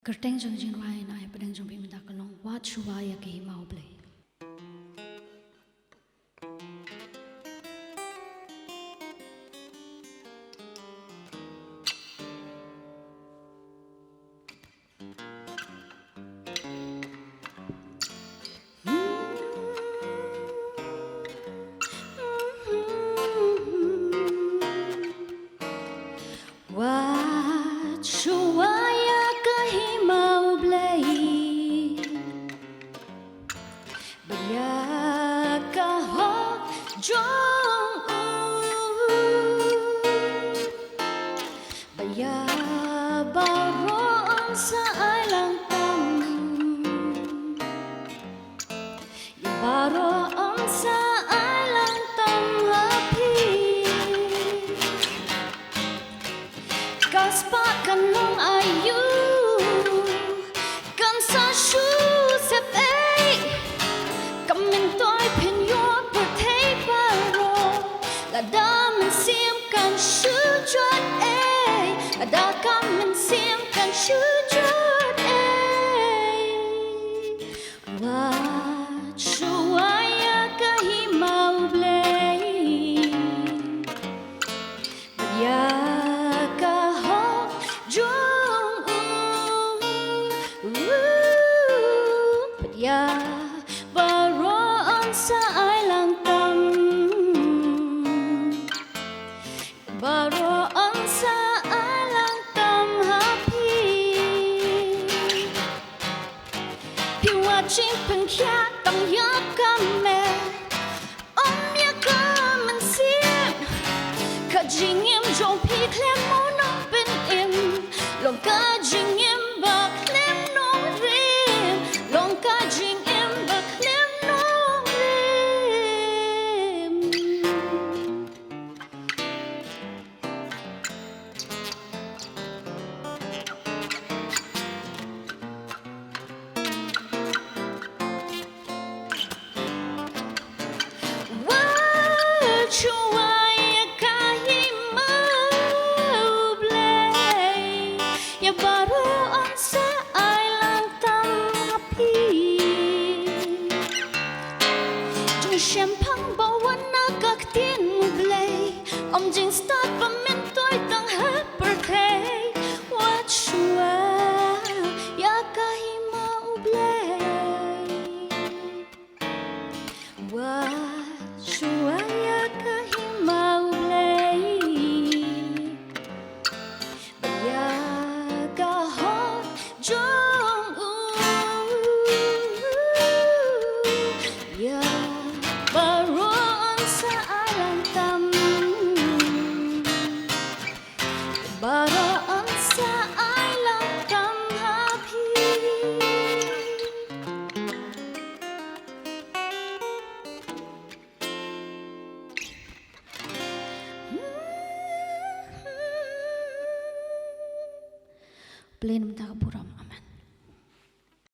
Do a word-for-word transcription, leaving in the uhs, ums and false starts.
Kyrteng jong ka jingrwai na ai pdeng jong phi mynta ka long Wat Shuwa ïa ka Hima U Blei. Wat shuwa ïa ka Hima U Blei, bad ïa ka hok jong u, bad ïa baroh yn sa ailangtam. Ïa baroh yn sa ailangtam ha phi. Ka spah kan long aïu, kan sa shu sep ei. Ka myntoi phin ïoh pyrthei baroh, lada mynsiem kan shu jot ei. Lada ka mynsiem kan shu jot ei. Wat shuwa ïa ka Hima U Blei, bad ïa ka hok jong u, bad ïa baroh yn sa ailangtam. Baroh yn sa ailangtam ha phi. Phi wat jingpynkhiah tang ïa ka met, ym ïa ka mynsiem. Ka jingim jong phi khlem mo nongpynim, long ka jingim ba khlem nongrim, long ka jingim ba khlem nongrim. Wat shuwa ïa ka Hima U Blei, ïa baroh yn sa ailangtam ha phi. Jingshemphang ba wan na ka ktien U Blei, ym jingstad ba myntoi tang ha pyrthei. Wat shuwa ïa ka Hima U Blei. Wat shuwa ïa ka Hima U Blei, bad ïa ka hok jong u, ïa baroh yn sa ailangtam. Baroh yn sa ailangtam ha phi. Blei na ka bynta ka burom. Amen.